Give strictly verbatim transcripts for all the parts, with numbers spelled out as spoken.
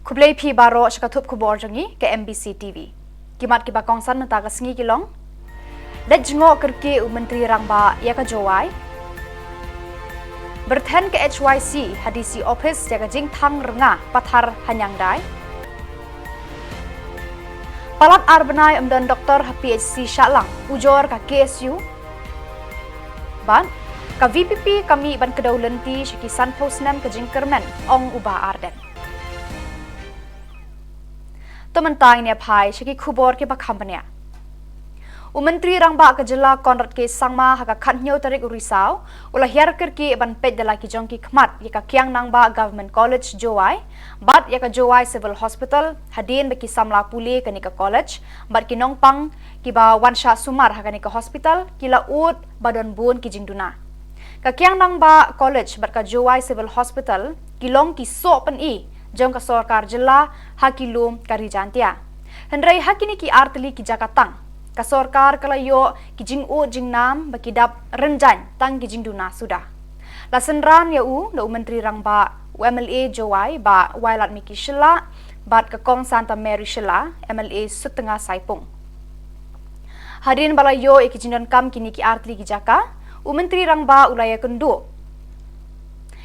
Khublei phi baroh sha ka thup khubor jong ngi ka M B C T V. Ki mat kiba kongsan mynta ka sngi ki long: Leit jngoh kyrkieh u Myntri Rangbah ïa ka Jowai. Byrthen ka H Y C ha D C office ïa ka jingthang rnga pathar ha Nyangdai. Palat ar bnai ym don doktor ha P H C Shahlang, ujor ka K S U. Bad ka V P P ka mih ban kdew lynti sha ki sanphew snem ka jingkyrmen, ong u Bah Ardent. To mynta ngin ïa phai sha ki khubor kiba kham bniah. U Myntri Rangbah ka Jylla Conrad K Sangma ha ka khathynñiew tarik u Risaw u la hiar kyrkieh ban peit da la ki jong ki khmat ïa ka Kiang Nangbah Government College Jowai bad ïa ka Jowai Civil Hospital, hadien ba ki samla pule kane ka college bad ki nongpang kiba wan shah sumar ha kane ka hospital ki la ud ba don bun ki jingduna. Ka Kiang Nangbah College bad ka Jowai Civil Hospital ki long ki soh pyni jong ka sorkar jylla ha ki lum ka Ri Jaintia. Hynrei ha kine ki artylli ki jaka tang ka sorkar ka la ïoh ki jingud jingnam ba ki dap rynjang tang ki jingduna suda. La synran ïa u da u Myntri Rangbah, u M L A Jowai Bah Wailadmiki Shylla bad ka Kong Santa Mary Shylla, M L A Sutnga Saipung. Hadien ba la ïoh ïa ki jingdonkam kine ki artylli ki jaka, u Myntri Rangbah u la ïakynduh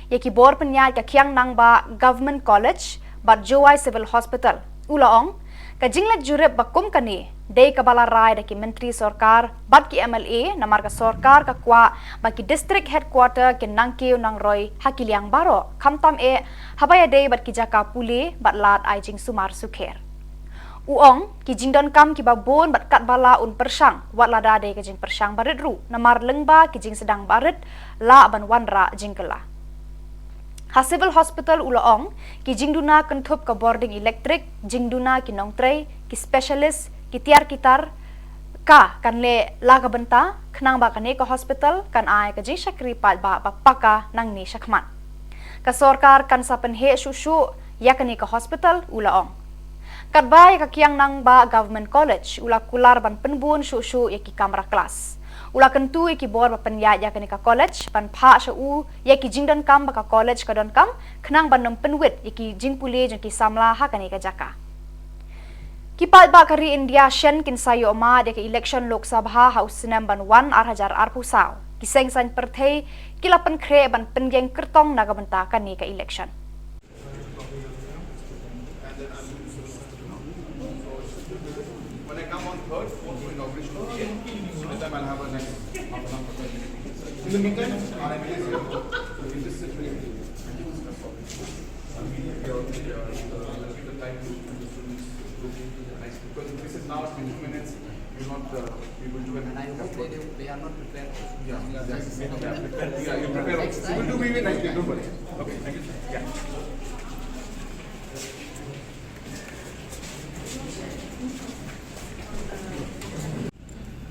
ïa ki bor pynïaid ka Kiang Nangbah Government College bad Jowai Civil Hospital. U la ong, ka jingleit jurip ba kum kane dei kaba la rai da ki myntri sorkar bad ki M L A, namar ka sorkar ka kwah ba ki district headquarter kin nangkiew nangroi ha ki liang baroh, khamtam eh haba ïadei bad ki jaka pule bad lad ai jingsumar sukher. U ong, ki jingdonkam kiba bun bad katba lah un pyrshang, wat lada dei ka jingpyrshang barit ruh, namar lyngba ki jingsdang barit lah ban wanrah jingkylla. Ha Civil Hospital u la ong, ki jingduna kynthup ka bording elektrik, jingduna ki nongtrei, ki specialist, ki tiar ki tar, ka kan leh la ka bynta khnang ba kane ka hospital kan ai ka jingshakri paidbah ba paka nangne shakhmat. Ka sorkar kan sa pynheh shuh shuh ïa kane ka hospital, u la ong. Katba ïa ka Kiang Nangbah Government College u la kular ban pynbun shuh shuh ïa ki kamra klas. U la kyntu ïa ki bor ba pynïaid ïa kane ka college ban phah sha u ïa ki jingdonkam ba ka college ka donkam, khnang ban ym pynwit ïa ki jingpule jong ki samla ha kane ka jaka. Ki paidbah ka ri India shen kin sa ïoh mad ïa ka election Lok Sabha ha u snem ban wan ar hajar arphew saw. Ki seng saiñ pyrthei ki la pynkhreh ban pynïeng kyrtong na ka bynta kane ka election. When I come on third, fourth for inauguration, so that time I'll have a nice half an hour. In the meantime, our M L As here, so we can just sit here. Give the time to the students to look nice, because if this is now twenty minutes, we will not, uh, we will do an. And I hope they, they, they are not prepared. Yeah, yeah, yeah, yeah, you prepare also. We will do, we will nicely, don't worry. Okay, thank you. Yeah.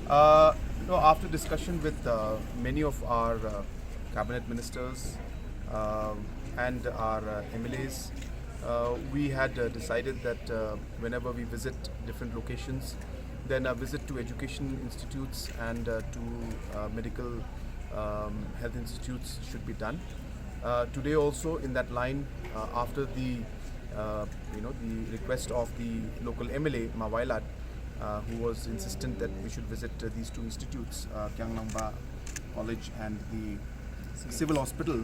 Uh, no, after discussion with, uh, many of our, uh, cabinet ministers, um, and our, uh, M L As, uh, we had, uh, decided that, uh, whenever we visit different locations, then a visit to education institutes and, uh, to, uh, medical, um, health institutes should be done. Uh, today also, in that line, uh, after the, uh, you know, the request of the local M L A, Ma Wailadmiki, uh, who was insistent that we should visit, uh, these two institutes, uh, Kiang Nangbah College and the Civil Hospital.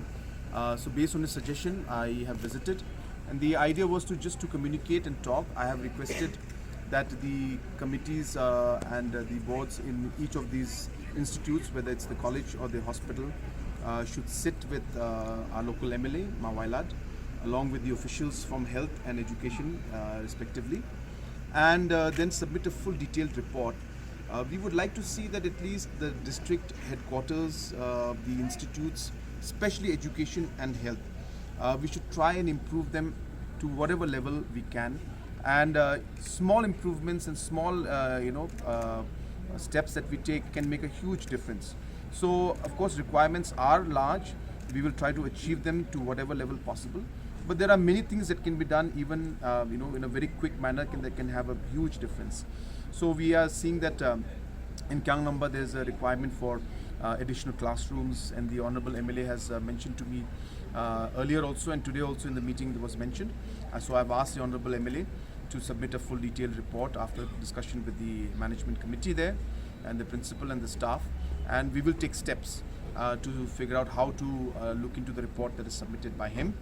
Uh, so based on his suggestion, I have visited, and the idea was to just to communicate and talk. I have requested that the committees, uh, and, uh, the boards in each of these institutes, whether it's the college or the hospital, uh, should sit with, uh, our local M L A, Ma Wailadmiki, along with the officials from health and education, uh, respectively, and, uh, then submit a full detailed report. Uh, we would like to see that at least the district headquarters, uh, the institutes, especially education and health, uh, we should try and improve them to whatever level we can. And, uh, small improvements and small, uh, you know, uh, steps that we take can make a huge difference. So, of course, requirements are large. We will try to achieve them to whatever level possible. But there are many things that can be done even, uh, you know, in a very quick manner can, that can have a huge difference. So we are seeing that, um, in Kiang Nangbah there's a requirement for, uh, additional classrooms, and the Honorable M L A has uh, mentioned to me uh, earlier also, and today also in the meeting that was mentioned. Uh, so I've asked the Honorable M L A to submit a full detailed report after discussion with the management committee there and the principal and the staff, and we will take steps uh, to figure out how to uh, look into the report that is submitted by him.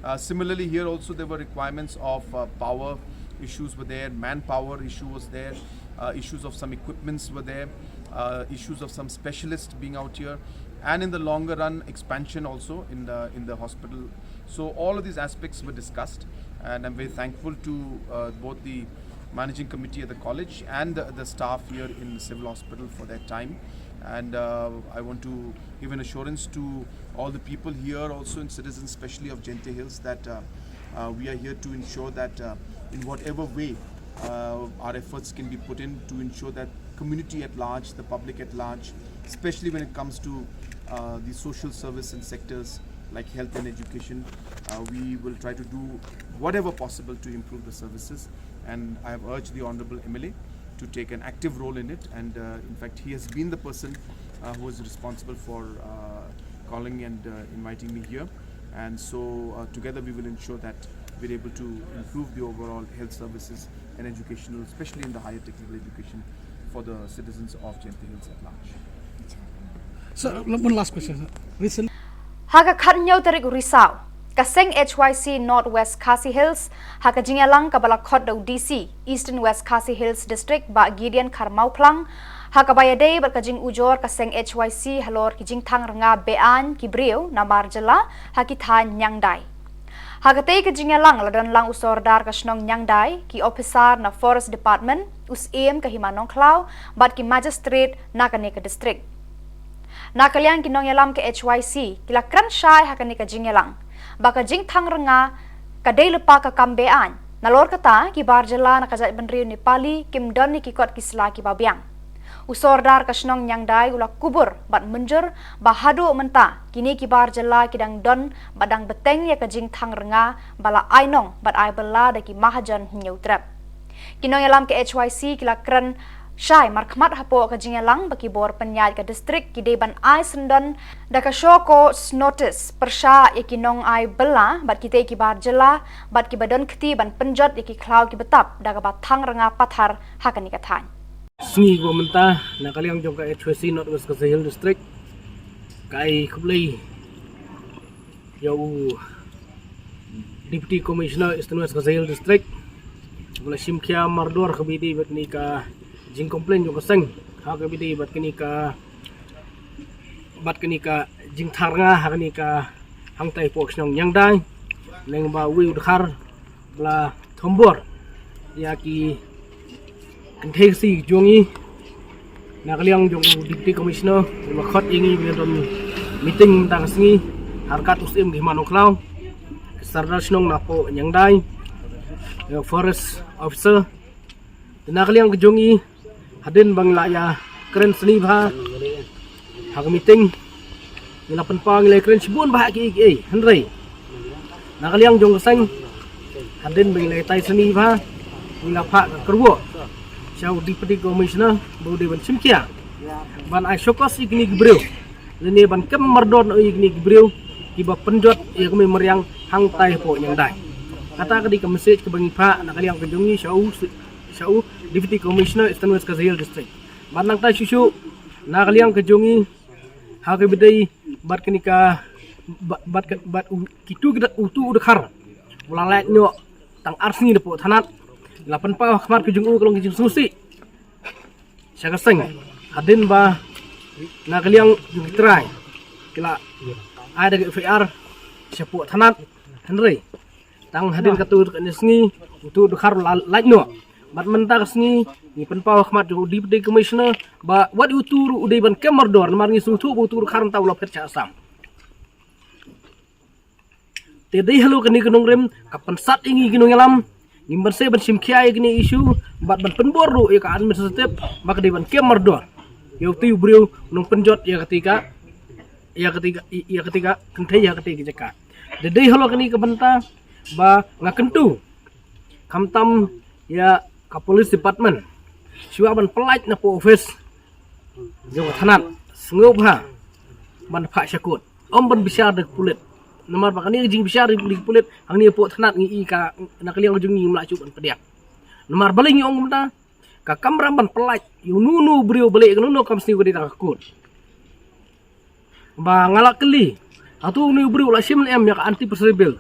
Uh, similarly, here also there were requirements of uh, power issues were there, manpower issue was there, uh, issues of some equipments were there, uh, issues of some specialists being out here, and in the longer run, expansion also in the in the hospital. So all of these aspects were discussed, and I'm very thankful to uh, both the managing committee at the college and the, the staff here in the civil hospital for their time. And uh, I want to give an assurance to all the people here also, and citizens especially of Jaintia Hills, that uh, uh, we are here to ensure that uh, in whatever way uh, our efforts can be put in to ensure that community at large, the public at large, especially when it comes to uh, the social service and sectors like health and education, uh, we will try to do whatever possible to improve the services. And I have urged the Honorable M L A to take an active role in it. And uh, in fact, he has been the person uh, who is responsible for uh, calling and uh, inviting me here. And so uh, together we will ensure that we're able to improve the overall health services and educational, especially in the higher technical education, for the citizens of Jaintia Hills at large. So, one last question. Recently, Ha ka khatnïew tarik u Risaw, ka seng H Y C North West Khasi Hills, ha ka jingïalang kaba la khot da u D C Eastern West Khasi Hills District, Bah Gideon Kharmawphlang, ha kaba ïadei bad ka jingujor ka seng H Y C halor ki jingthang rnga be-aiñ ki briew namar jylla ha ki thaiñ ñiangdai. Ha katei ka jingïalang la don lang u sordar ka shnong Ñiangdai, ki ophisar na Forest Department, u Syiem ka Hima Nongkhlaw bad ki magistrate na kane ka district. Na ka liang ki nongïalam ka H Y C ki la kren shai ha kane ka jingïalang ba ka jingthang rnga ka dei lypa ka kam be-aiñ. Nalor kata, ki bar jylla na ka jaitbynriew Nepali kim don ïa ki kot ki sla kiba biang. U sordar ka shnong Ñiangdai u la kubur bad mynjur ba haduh mynta kine ki bar jylla ki dang don bad dang bteng ïa ka jingthang rnga ba la ainong bad ai bylla da ki mahajon Hynñiewtrep. Ki nongïalam ka H Y C ki la kren shai markhmat hapoh ka jingïalang ba ki bor pynïaid ka district ki dei ban ai syndon da ka show cause notice pyrshah ïa ki nong ai bylla bad kitei ki bar jylla bad kiba don kti ban pynjot ïa ki khlaw ki btap da kaba thang rnga pathar ha kane ka thaiñ. Sngi ba mynta na ka liang jong ka H Y C North West Khasi Hills District ka ai khublei ïa u Deputy Commissioner Eastern West Khasi Hills District ba la shim khia mardor kaba ïadei bad kane ka jingcomplain jong ka seng ha kaba ïadei bad kane ka bad kane ka jingthang rnga ha kane ka hangtai hapoh shnong Ñiangdai. Lyngba uwei u dkhar ba la thombor ïa ki kynthei Khasi jong ngi. Na ka liang jong u Deputy Commissioner u la khot ïa ngi ba ngin don meeting mynta ka sngi ha ryngkat u Syiem ka Hima Nongkhlaw, ki sordar shnong na hapoh Ñiangdai, ïa forest officer. Te na ka liang ka jong ngi, hadien ba ngi la ïa kren sani bha ha ka meeting, ngi la pynpaw ngi la kren shibun bha kiei kiei, hynrei na ka liang jong ka seng, hadien ba ngi la tai sani bha, ngi la phah ka kyrwoh sha u Deputy Commissioner ba u dei ban shim khia ban ai show cause ïa kine ki briew, lane ban kem mardor noh ïa kine ki briew kiba pynjot ïa ka mei mariang hangtai hapoh Ñiangdai. Kata ka dei ka message kaba ngi phah na ka liang ka jong ngi sha u sha u Deputy Commissioner Eastern West Khasi Hills District. Bad nangta shuh shuh na ka liang ka jong ngi ha kaba ïadei bad kane ka bad bad, bad u, kitu kita utu u dkhar u la lait noh tang ar sngi napoh thanat. La pynpaw ha khmat ka jong u ka long ka jingsngewsih sha ka seng, hadien ba na ka liang jong ki trai ki la ai da ka F I R shapoh thanat, hynrei tang hadien katu ka sngi utu u dkhar u la lait noh. Bad mynta ka sngi ngi pynpaw ha khmat jong u Deputy Commissioner ba wat utu ruh u dei ban kem mardor, namar ngi sngewthuh ba utu u dkhar mynta u la phet sha Assam. Te dei halor kane ka nongrim ka pynsat ïa ngi ki nongïalam, ngim banse ban shim khia ïa kane issue bad ban pynbor ruh ïa ka administrative ba ka dei ban kem mardor ïa utu u briew u nongpynjot ïa kata ka, ïa kata ka, ïa kata ka kynthei ha kata ka jaka. Te dei halor kane ka bynta ba nga kyntu khamtam ïa ka police department shuwa ban pynlait napoh office jong ka thanat Sngewbha ban phah sha kot, ym ban bishar da ka pulit. Namar ba kane ka jingbishar da ka pulit, hangne hapoh thanat ngi i ka, na ka liang jong ngi ngim lah shuh ban pdiang. Namar balei ngi ong kumta? Ka kamram ban pyllait ïa uno uno u briew, balei kano kano ka kam sniew ka dei tang ka kot. Ba nga la kylli, hato une u briew u la shim ne em ïa ka anti perjury bill?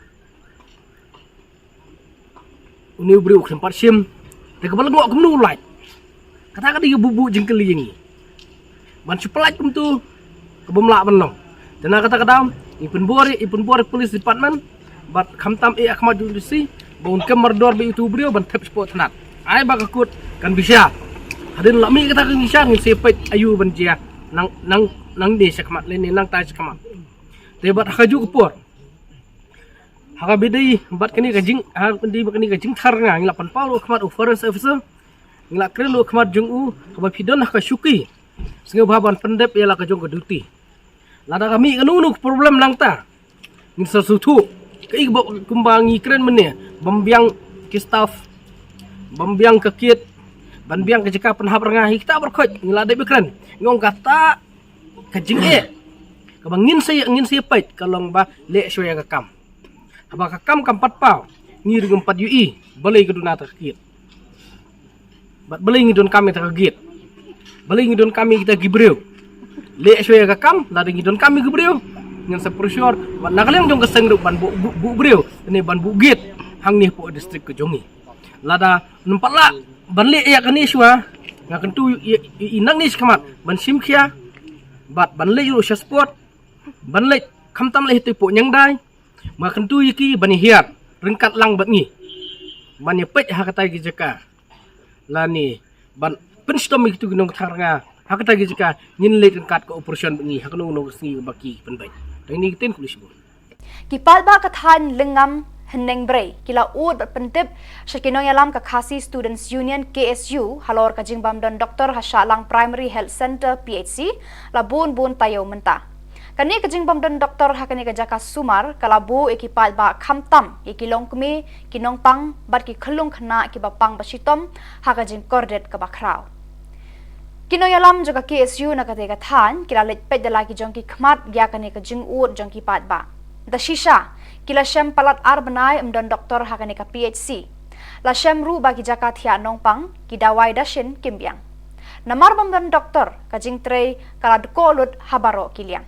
Une u briew u khlem pat shim. Te kaba lyngngoh kumno u lait? Kata ka dei ka buh buh jingkylli ïa ngi. Ban shu pyllait kumto, ka bym lah ban long. Te na kata ka daw, i pynbor, i pynbor police department, bad khamtam eh ha khmat jong u DC, ba un kem mardor bad uto u briew ban thep shapoh thanat. Ai ba ka kot kan bishar. Hadien la mih kata ka bishar, ngin sa peit aïu ban jia. Nang, nang, nangne shakhmat, lane nangtai shakhmat. Te bad ha kajuh ka por, ha kaba ïadei bad kane ka jing, ha kaba ïadei bad kane ka jingtharnga, ngi la pynpaw ruh ha khmat u forest officer, ngi la kren ruh ha khmat jong u, haba phi don ha ka shuki, sngewbha ban pyndep ïa la ka jong ka duty. Lada ka mih kano kano ka problem nangta, ngin sa sngewthuh. Kaei kaba kumba ngi kren mynne, ban biang ki staff, ban biang ka kit, ban biang ka jaka pynhap rnga, hi kita baroh khoit ngi la dep ïakren. Ngi ong kata ka jingeh kaba ngin sa, ngin sa peit ka long ba leh shuwa ïa ka kam. Haba ka kam kam pat paw, ngi ruh ngim pat ïohi balei ka duna ta ka kit. Bad balei ngi donkam ïa ta ka kit? Balei ngi donkam ïa kita ki briew? Leh shuwa ïa ka kam, lada ngi donkam ïa ki briew, ngin sa pressure bad na ka liang jong ka seng ruh ban buh, buh, buh briew, ne ban buh kit hangne hapoh district ka jong ngi. Lada ym pat lah ban leh ïa kane shuwa, nga kyntu ïa, ïa, ïa nangne shakhmat ban shim khia bad ban leit ruh sha spot, ban leit khamtam leit hapoh Nyangdai, nga kyntu ïa ki ban ïa hiar ryngkat lang bad ngi ban ïa peit ha kata ki jaka, lane ban pynshitom ïa kitu ki nongtharnga ha kata ki jaka. Ngin leit ryngkat ka operation bad ngi ha kano kano ka sngi ba ki pynbeit. Te kine ki ktien, khublei shibun. Ki paidbah ka thaiñ Lyngngam Hynñiewbrei ki la ud bad pyntip sha ki nongïalam ka Khasi Students Union, KSU, halor ka jingbym don doktor ha Shahlang Primary Health Centre, PHC, la bun bun taïew mynta. Kane ka jingbym don doktor ha kane ka jaka sumar ka la buh ïa ki paidbah, khamtam ïa ki longkmie, ki nongpang bad ki khyllung khynnah kiba pang ba shitom ha ka jingkordit kaba khraw. Ki nongïalam jong ka KSU na katei ka thaiñ ki la leit peit da la ki jong ki khmat ïa kane ka jingud jong ki paidbah. Da shisha, ki la shem palat ar bnai ym don doktor ha kane ka PHC. La shem ruh ba ki jaka thiah nongpang, ki dawai dashin kim biang. Namar bym don doktor, ka jingtrei ka la dkoh lut ha baroh ki liang.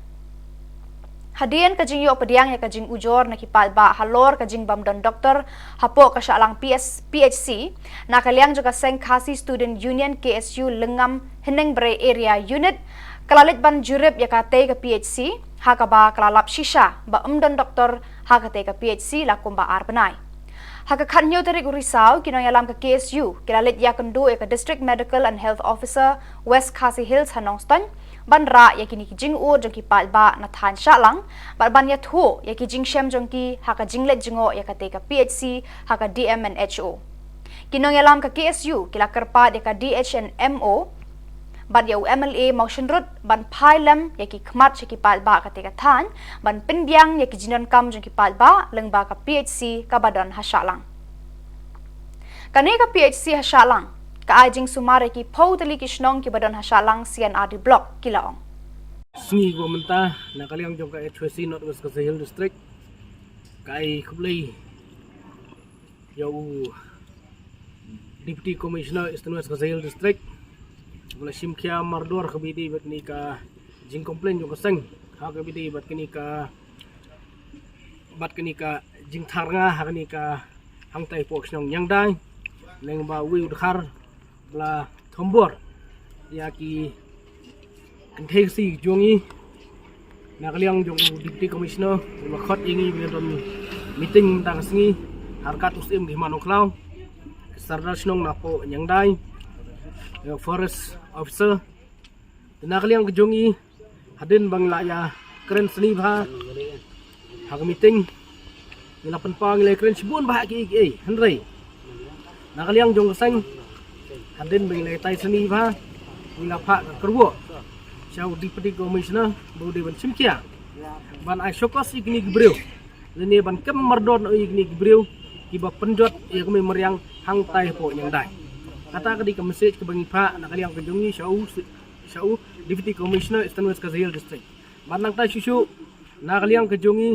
Hadien ka jingïoh pdiang ïa ka jingujor na ki paidbah halor ka jingbym don doktor hapoh ka Shahlang P S, PHC, na ka liang jong ka seng Khasi Student Union, KSU, Lyngngam Hynñiewbrei Area Unit, ka la leit ban jurip ïa katei ka PHC, ha kaba ka la lap shisha ba ym don doktor ha katei ka PHC la kumba ar bnai. Ha ka khathynñiew tarik u Risaw, ki nongïalam ka KSU ki la leit ïakynduh ïa ka District Medical and Health Officer, West Khasi Hills, ha Nongstoiñ, ban rah ïa kine ki jingud jong ki paidbah na thaiñ Shahlang bad ban ïathuh ïa ki jingshem jong ki ha ka jingleit jngoh ïa katei ka PHC ha ka DMHO. Ki nongïalam ka KSU ki la kyrpad ïa ka DHNMO bad ïa u MLA Mawshynrut ban phai lem ïa ki khmat sha ki paidbah katei ka thaiñ ban pynbiang ïa ki jingdonkam jong ki paidbah lyngba ka PHC kaba don ha Shahlang. Kane ka PHC ha Shahlang ka ai jingsumar ïa ki phew tylli ki shnong kiba don ha Shahlang C&RD Block, ki la ong. Sngi kaba mynta, na ka liang jong ka HYC North West Khasi Hills District, ka ai khublei ïa u Deputy Commissioner Eastern West Khasi Hills District, ba la shim khia mardor ha kaba ïadei bad kane ka jingcomplain jong ka seng ha kaba ïadei bad kane ka, bad kane ka jingtharnga ha kane ka hangtai hapoh shnong Nyangdai, lyngba uwei u dkhar ba la thombor ïa ki kynthei Khasi jong ngi. Na ka liang jong u Deputy Commissioner u la khot ïa ngi ban ïa don meeting mynta ka sngi ha ryngkat u Syiem ki Hima Nongkhlaw, ki Sordar shnong napoh Nyangdai, ïa u Forest Officer. Te na ka liang ka jong ngi, hadien ba ngi la ïakren sani bha ha ka meeting, ngi la pynpaw, ngi la ïakren shibun bha kiei kiei, hynrei na ka liang jong ka seng, hadien ba ngi la ïatai sani bha, ngi la phah ka kyrwoh sha u Deputy Commissioner ba u dei ban shim khia ban ai shokos ïa kine ki briew, lane ban kem mardor noh ïa kine ki briew kiba pynjot ïa ka mei mariang hangtai hapoh Nyangdai. Kata ka dei ka message kaba ngi phah na ka liang ka jong ngi sha u Sha u Deputy Commissioner Eastern West Khasi Hills District. Bad nangta shuh shuh na ka liang ka jong ngi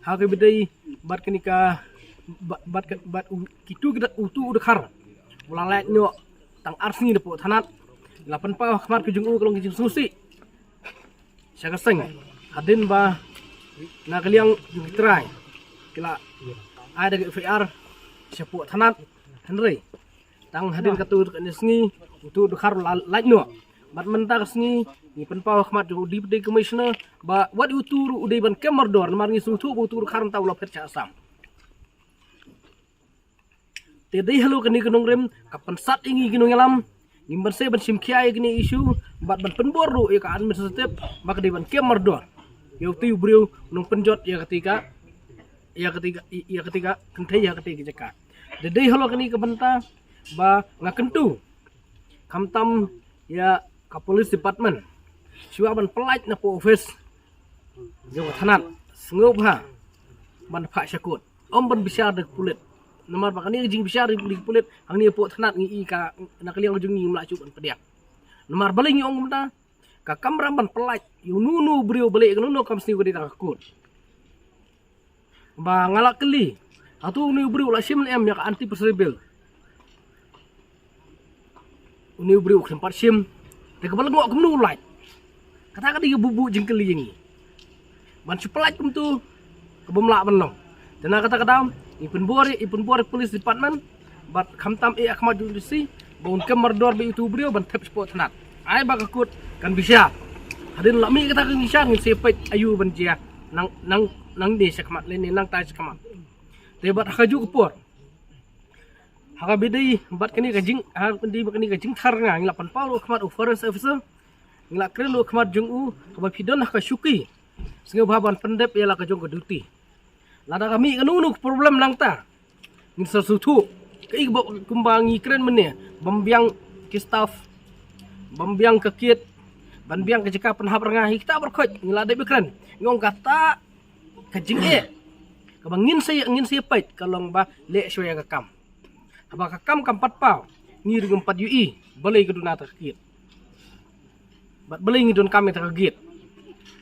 ha ka bidei bad kane ka bad, bad, bad u- kitu kita utu u dkhar u la lait noh tang ar sngi napoh thanat. La pynpaw ha khmat ka jong u ka long ka jingsngewsih sha ka seng hadien ba na ka liang jong ki trai ki la ai da ka F I R shapoh thanat. Hynrei tang hadien katu ka sngi utu u dkhar u la lait noh. Bad mynta ka sngi ngi pynpaw ha khmat jong u Deputy Commissioner ba wat utu ruh u dei ban kem mardor namar ngi sngewthuh ba utu u dkhar mynta u la phet sha Assam. Te dei halor kane ka nongrim ka pynsat ïa ngi ki nongïalam. Ngim banse ban shim khia ïa kane issue bad ban pynbor ruh ïa ka administrative ba ka dei ban kem mardor ïa utu u briew u nongpynjot ïa kata ka ïa kata ka ïa kata ka kynthei ïa kata ka jaka. Te dei halor kane ka bynta ba nga kyntu khamtam ïa ka police department shuwa ban pynlait na poh office jong ka thanat, sngewbha ban phah sha court, ym ban bishar da ka pulit. Namar ba kane ka jingbishar da ka pulit hangne poh thanat ngi i ka na ka liang jong ngi ngim lah shuh ban pdiang. Namar balei ngi ong kumta? Ka kamram ban pynlait ïa uno uno u briew balei kano kano kam sniew ka dei tang ka court. Ba nga la kylli, hato une u briew u la shim ne em ïa ka anti perjury bill? Une u briew u khlem pat shim. Te kaba lyngngoh kumno u lait? Kata ka dei ka buh buh jingkylli ïa ngi. Ban shu pynlait kumto ka bym lah ban long. Te na kata ka daw ngi pynbor ïa ngi pynbor ïa police department bad khamtam eh ha khmat jong u D C ba un kem mardor bad utu u briew ban thep shapoh thanat. Ai ba ka court kan bishar. Hadien la mih kata ka bishar ngin sa peit aïu ban jia nang nang nangne sha khmat lane nangtai sha khmat. Te bad ha kajuh ka por ha kaba ïadei bad kane ka jing ha kaba ïadei bad kane ka jingtharnga ngi la pynpaw ruh ha khmat u forest officer. Ngi la kren ruh ha khmat jong u kaba phi don ha ka shuki sngewbha ban pyndep ïa la ka jong ka duty. Lada ka mih kano kano ka problem nangta ngin sa sngewthuh. Kaei kaba kumba ngi kren mynne, ban biang ki staff, ban biang ka kit, ban biang ka jaka pynhap rnga, hi kita baroh khoit ngi la dep ïa kren. Ngi ong kata ka jingeh kaba ngin sa ïa ngin sa ïa peit ka long ba leh shuwa ïa ka kam. Haba ka kam kam pat paw ngi ruh ngim pat ïohi balei ka duna ta ka kit. Bad balei ngi donkam ïa kita ki gate?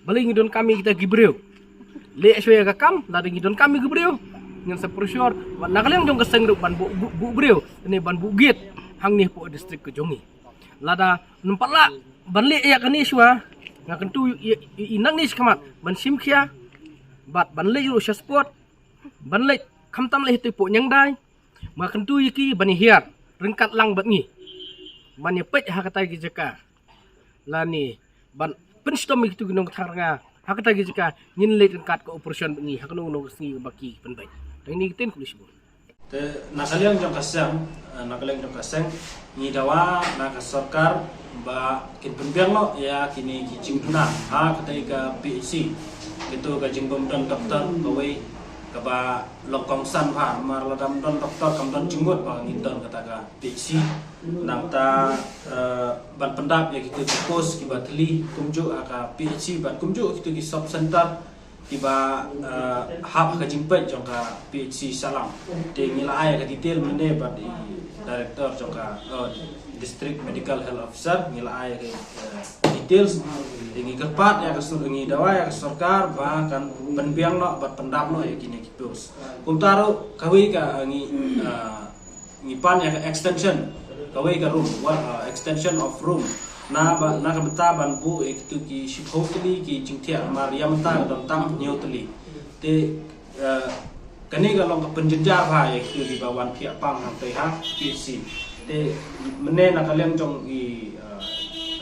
Balei ngi donkam ïa kita ki briew? Leh shuwa ïa ka kam, lada ngi donkam ïa ki briew ngin sa pressure bad na ka liang jong ka seng ruh ban buh buh buh briew ne ban buh gate hangne hapoh district ka jong ngi. Lada nym pat lah ban leh ïa kane shuwa, nga kyntu ïa ïa ïa nangne shakhmat ban shim khia bad ban leit ruh sha spot, ban leit khamtam leit hato hapoh Nyangdai. Nga kyntu ïa ki ban ïa hiar ryngkat lang bad ngi ban ïa peit ha kata ki jaka lane ban pynshitom ïa kitu ki nongtharnga ha kata ki jaka. Ngin leit ryngkat ka operation bad ngi ha kano kano ka sngi ba ki pynbeit. Te kine ki ktien khublei shibun. Te na ka liang jong ka seng, eh, na ka liang jong ka seng ngi dawa na ka sorkar ba kin pynbiang noh ïa kine ki jingduna ha kata ka P H C. Kito ka jingbym don doktor kawei kaba long kongsan bha, namar lada ym don doktor kam don jingmut ba ngin don kata ka P H C. Nangta, eh, ban pyndap ïa kito ki post kiba thli kumjuh ha ka P H C bad kumjuh kito ki sub center kiba, eh, hap ha ka jingpeit jong ka P H C Salem. Te ngi la ai ka detail mynne bad i director jong ka, eh, District Medical Health Officer, ngi la ai ka, eh, details. Te ngi kyrpad ïa ka sur ngi dawa ïa ka sorkar ba kan pynbiang noh bad pyndap noh ïa kine ki post. Kumta ruh kawei ka, eh, ngi, eh, ngi pan ïa ka extension kawei ka room, what, uh, extension of room. Na ba na ka bynta ban buh ïa kitu ki shiphew tylli ki jingthiah namar ïa mynta ka don tang hynñiew tylli. Te, uh, kane ka long ka pynjynjar bha ïa kitu kiba wan thiah pang hangtei ha P H C. Te mynne na ka liang jong i, uh,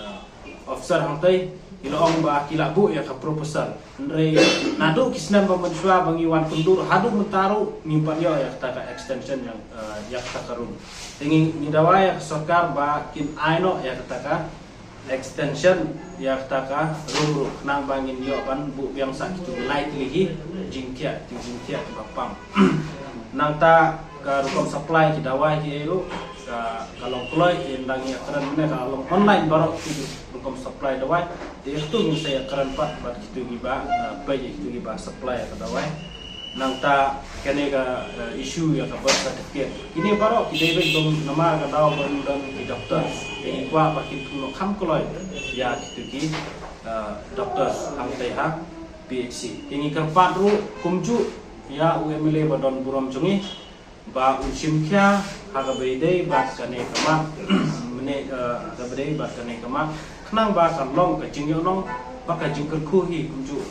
uh, officer hangtei ki la ong ba ki la buh ïa ka proposal. Hynrei naduh ki snem ba mynshuwa ba ngi wan kynduh haduh mynta ruh ngim pat ïoh ïa kata ka extension ïa, eh, ïa kata ka room. Te ngi, ngi dawa ïa ka sorkar ba kin ai noh ïa kata ka extension ïa kata ka room ruh khnang ba ngin ïoh ban buh biang sa kitu ki lai tylli ki jingthiah, ki jingthiah kiba pang. Nangta ka rukom supply ki dawai kiei ruh ka, ka long kloi, te ynda ngi ïakren mynne ka long online baroh ki rukom supply dawai. Te ïa katu ngin sa ïakren pat bad kitu kiba, eh, peit ïa kitu kiba supply ka dawai. Nangta kane ka, eh, issue ïa ka birth certificate, kine baroh ki dei beit bym namar ka daw bym don ki doctor. Te ngi kwah ba kin thung noh kham kloi ïa kitu ki, eh, doctor hangtei ha P H C. Te ngi kyrpad ruh kumjuh ïa u M L A ba don burom jong ngi ba un shim khia ha kaba ïadei bad kane ka mat, mynne, eh, ha kaba ïadei bad kane ka mat, khnang ba kan long ka jingïohnong bad ka jingkyrkhu hi kumjuh,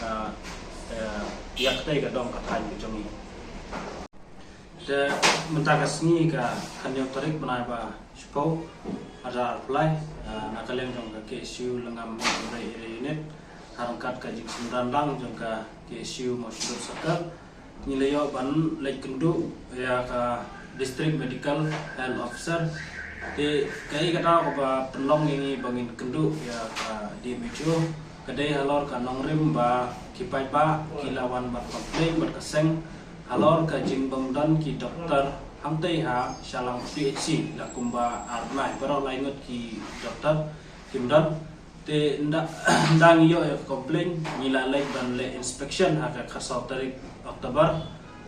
eh, eh, ïa katei ka dong ka thaiñ ka jong ngi. Te mynta ka sngi ka khathynñiew tarik bnai ba shiphew, arhajar arphew lai, eh, na ka liang jong ka K S U Lyngngam Area Unit, ha ryngkat ka jingsynran lang jong ka K S U Mawshynrut Circle, ngi la ïoh ban leit kynduh ïa ka District Medical Health Officer. Te kaei ka daw kaba pynlong ïa ngi ba ngin kynduh ïa ka D M H O ka dei halor ka nongrim ba ki paidbah ki la wan ban complain bad ka seng halor ka jingbym don ki doktor hangtei ha Shillong P H C la kumba ar bnai, baroh lai ngut ki doktor kim don. Te ynda, ynda ngi ïoh ïa ka complain, ngi la leit ban leh inspection ha ka khatsaw tarik October.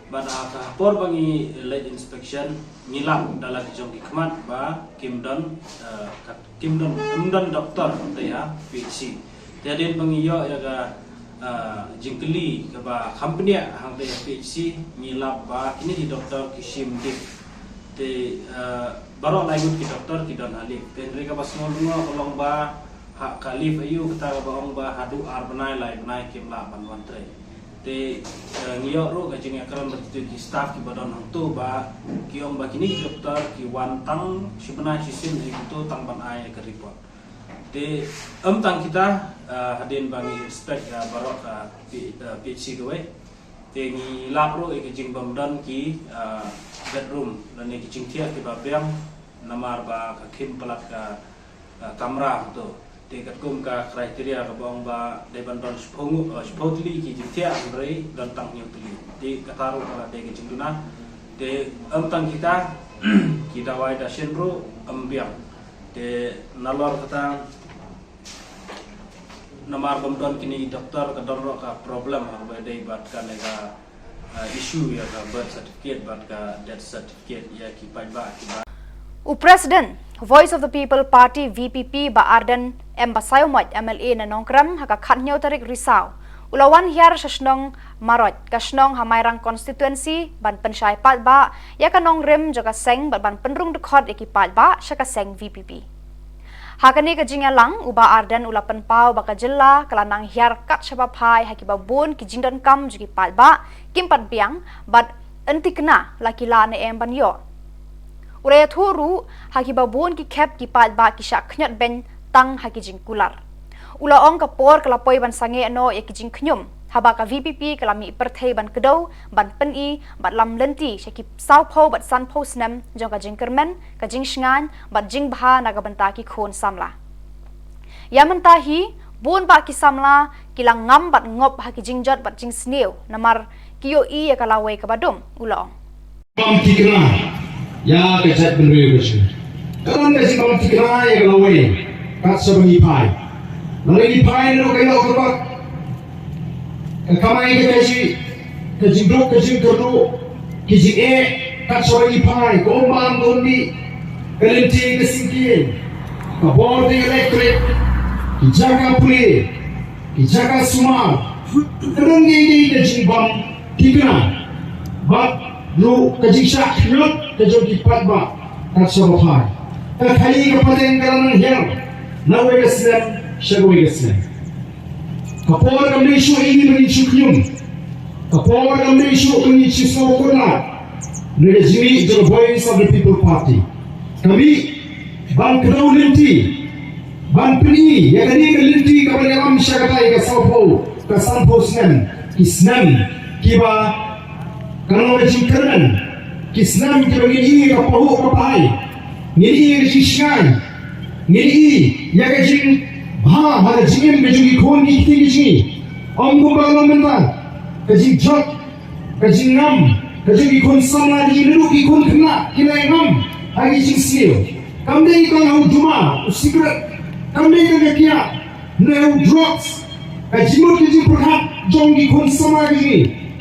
Bad ha ka por ba ngi leit inspection, ngi lap da la ki jong ki khmat ba kim don, eh, ka, kim don, ym don doktor hangtei ha P H C. Te hadien ba ngi ïoh ïa ka, eh, jingkylli kaba kham bniah hangtei ha P H C, ngi lap ba kine ki doktor ki shim leave. Te, eh, baroh lai ngut ki doktor ki don ha leave. Te hynrei kaba sngewlyngngoh ka long ba ha ka leave aïu kata kaba ong ba haduh ar bnai lai bnai kim lah ban wan trei. Te, eh, ngi ïoh ruh ka jingïakren bad kito ki staff kiba don hangto ba ki ong ba kine ki doktor ki wan tang shi bnai shisien ïa kito tang ban ai ka report. Te ym tang kita, eh, hadien ba ngi inspect, eh, baroh ka P-, eh, P H C kawei. Te ngi lap ruh ïa ka jingbym don ki, ah, bedroom lane ki jingthiah kiba biang namar ba ka khim palat ka, ah, kamra to. Te katkum ka criteria kaba ong ba dei ban don shiphew ngut, ah, shiphew tylli ki jingthiah, hynrei don tang hynñiew tylli. Te kata ruh ka la dei ka jingduna. Te ym tang kita, ki dawai dashin ruh ym biang. Te nalor kata, namar bym don kine ki doktor ka don ruh ka problem ha kaba dei bad kane ka, ah, issue ïa ka birth certificate bad ka death certificate ïa ki paidbah kiba. U President Voice of the People Party, V P P, Bah Ardent M Basaiawmoit, M L A na Nongkrem, ha ka khathynñiew tarik Risaw u la wan hiar sha shnong Marot, ka shnong ha Mairang constituency, ban pynshai paidbah ïa ka nongrim jong ka seng bad ban pynrung dkhot ïa ki paidbah sha ka seng V P P. Ha kane ka jingïalang, u Bah Ardent u la pynpaw ba ka jylla ka la nang hiar kat shaba phai ha kiba bun ki jingdonkam jong ki paidbah kim pat biang bad ym thikna la ki lah ne em ban ïoh. U la ïathuh ruh ha kiba bun ki khep ki paidbah ki shah khñiot beiñ tang ha ki jingkular. U la ong ka por ka la poi ban sangeh noh ïa ki jingkhñium haba ka V P P ka la mih pyrthei ban kdew ban pyni bad lam lynti sha ki sawphew bad sanphew snem jong ka jingkyrmen, ka jingshngaiñ bad jingbha na ka bynta ki khun samla. Ïa mynta hi, bun bah ki samla ki la ngam bad ngop ha ki jingjot bad jingsniew namar ki ïohi ïa ka lawei kaba dum, u la ong. Bam thikna ïa ka jaitbynriew ka jong ngi. Ka don ka jingbam thikna ïa ka lawei kat shaba ngi phai. Lada ngi phai naduh ka ïoh ka kot, ka kamai ka kajih, ka jingduk ka jingkyrduh, ki jingeh kat shaba ngi phai, ka um bam ka um dih, ka lynti ka syngkien, ka bor ka electric, ki jaka pule, ki jaka sumar, ka don ngi ngi ka jingbam thikna bad ruh ka jingshah khñiot ka jong ki paidbah kat shaba phai. Ka khaii ka pateng ka la nang hiar na kawei ka snem sha kawei ka snem. Ka por kam dei shuh ïa ngi ban shu khñium. Ka por kam dei shuh ban shu sngewkhuslai. Ngi ka jingmih jong ka Voice of the People Party, ka mih ban kdew lynti, ban pyni ïa kane ka lynti kaba ïalam sha katai ka sawphew, ka sanphew snem, ki snem kiba ka long ka jingkyrmen, ki snem kiba ngin ïohi ka pahuh ka pahai, ngin ïohi ka jingshngaiñ, ngin ïohi ïa ka jingbha ha ka jingim ka jong ki khun ki kti ki jong ngi. Ym kumba ka long mynta, ka jingjot, ka jingngam ka jong ki khun samla, ki naduh ki khun khynnah ki la ngam ha ki jingsniew. Kam dei tang ha u duma, u sikret, kam dei tang ka kiad ne u drugs, ka jingmut ka jingpyrkhat jong ki khun samla ki jong ngi.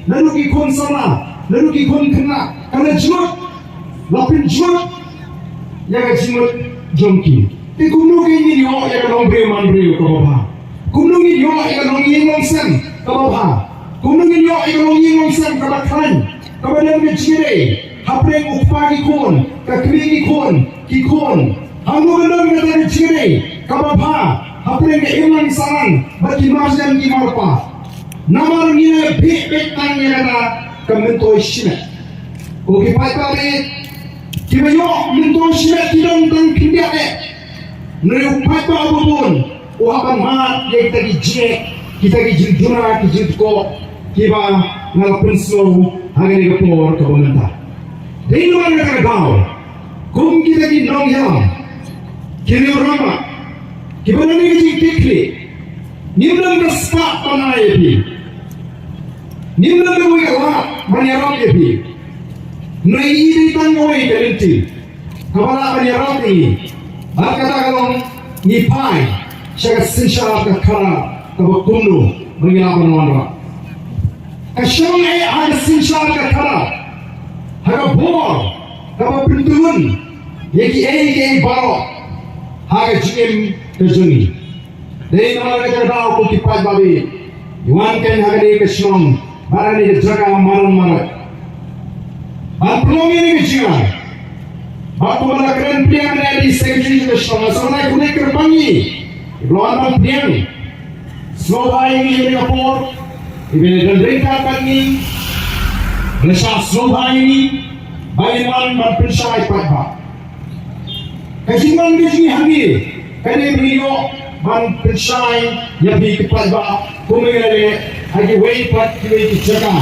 Naduh ki khun samla, naduh ki khun khynnah, ka la jot, la pynjot ïa ka jingmut jong ki. Te kumno ngin ïoh ïa ka nongbriew manbriew kaba bha? Kumno ngin ïoh ïa ka nongïing nongsem kaba bha? Kumno ngin ïoh ïa ka nongïing nongsem kaba khlaiñ, kaba don ka jingïadei hapdeng u kpa ki khun, ka kmie ki khun, ki khun? Hangno ka don kata ka jingïadei kaba bha hapdeng ka imlang sahlang bad ki marjan ki marpa? Namar ngi la beh beit tang ïa kata ka myntoi shimet. Ko ki paidbah, kiba ïoh myntoi shimet ki don tang khyndiat eh. Hynrei u paidbah uba bun u hap ban mad ïa kita ki jingeh, kita ki jingduna, ki jingtkoh kiba nga la pynsngew ha kane ka por kaba mynta. Dei namar kata ka daw, kum kita ki nongïalam, ki rangbah, kiba don ka jingkitkhlieh, ngim don ka spah ban ai ïa phi. Ngim don kawei ka lad ban ïarap ïa phi. Hynrei ngi dei tang kawei ka lynti kaba lah ban ïarap ïa ngi. Bad kata ka long, ngi phai sha ka synshar ka khadar kaba kumno ba ngi lah ban wanrah. Ka shong eh ha ka synshar ka khadar, ha ka bor kaba pyntylun ïa kiei kiei baroh ha ka jingim ka jong ngi. Dei namar kata ka daw, ko ki paidbah, ngi wan kein ha kane ka shnong bad ha kane ka jaka madan marwei ban pynlong ïa kane ka jingai. Bad kumba la kren pdiang mynne da i secretary jong ka shnong, nga sngewbha ïa kine ki kyrpang ngi ba wan ban pdiang. Sngewbha ïa ngi ha kane ka por, iba la don ryngkat bad ngi, la shah sngewbha ïa ngi ba ngin wan ban pynshai paidbah. Ka jingwan ka jingïaid hangne ka dei ban ïoh ban pynshai ïa phi ki paidbah, kumba ngi la leh ha kiwei pat kiwei ki jaka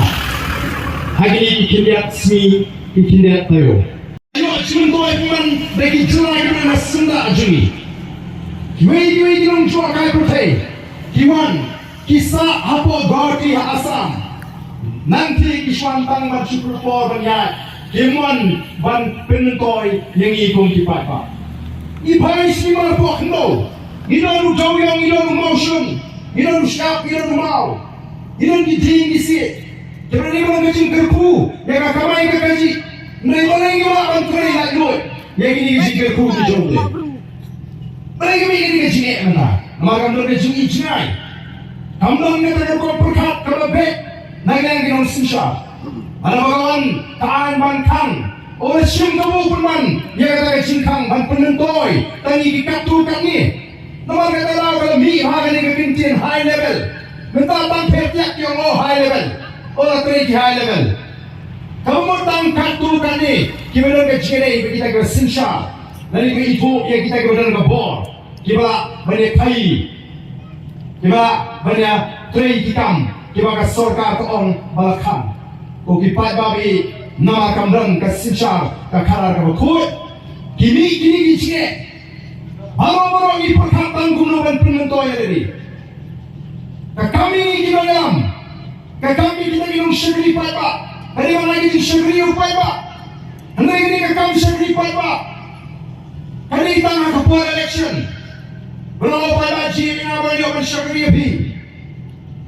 ha kine ki khyndiat sngi, ki khyndiat taïew. Ïoh jingmyntoi pynban da ki jylla kiba na syndah jong ngi. Kiwei kiwei ki nongjngohkai pyrthei ki wan, ki sah hapoh Guwahati ha Assam. Nangta ki shu wan tang ban shu pynpor ban ïaid, kim wan ban pynmyntoi ïa ngi kum ki paidbah. Ngi phai sha ki mar poh khyndew, ngi don u dewiong, ngi don u mawshun, ngi don u shyiap, ngi don u maw, ngi don ki dieng ki siej. Te balei ngi wan ka jingkyrkhu ïa ka kamai ka kajih? Balei, balei ngi wan ban trei laitluid ïa kine ki jingkyrkhu ki jong U Blei? Balei ka mih kane ka jingeh mynta? Namar kam don ka jingïohi jngai. Kam don kata ka rukom pyrkhat kaba beit na ka liang ki nongsynshar. Haba ka wan ka aiñ ban khang, u la shim kabu pynban ïa kata ka jingkhang ban pynmyntoi tang ïa ki katto katne. Namar kata ka daw ka la mih ha kane ka kyntien high level. Mynta tang pher tiak ki ong, oh, high level. Oh, la trei ki high level. Kaba mut tang katto katne kiba don ka jingïadei bad kita kiba synshar, lane kiba ithuh ïa kita kiba don ka bor, kiba lah ban ïakhaïi, kiba lah ban ïatrei ki kam kiba ka sorkar ka ong ba la khang. Ko ki paidbah, namar kam don ka synshar ka khadar kaba khuid, ki mih kine ki jingeh. Baroh baroh ngi pyrkhat tang kumno ban pynmyntoi ïa lade. Ka kam ïa ngi ki nongïalam, ka kam ïa kita ki nongshakri paidbah, ka dei ban ai ka jingshakri ïa u paidbah. Hynrei kane ka kam shakri paidbah ka dei tang ha ka por election. Ba la ong paidbah jied ïa nga ba ngan ïoh ban shakri ïa phi.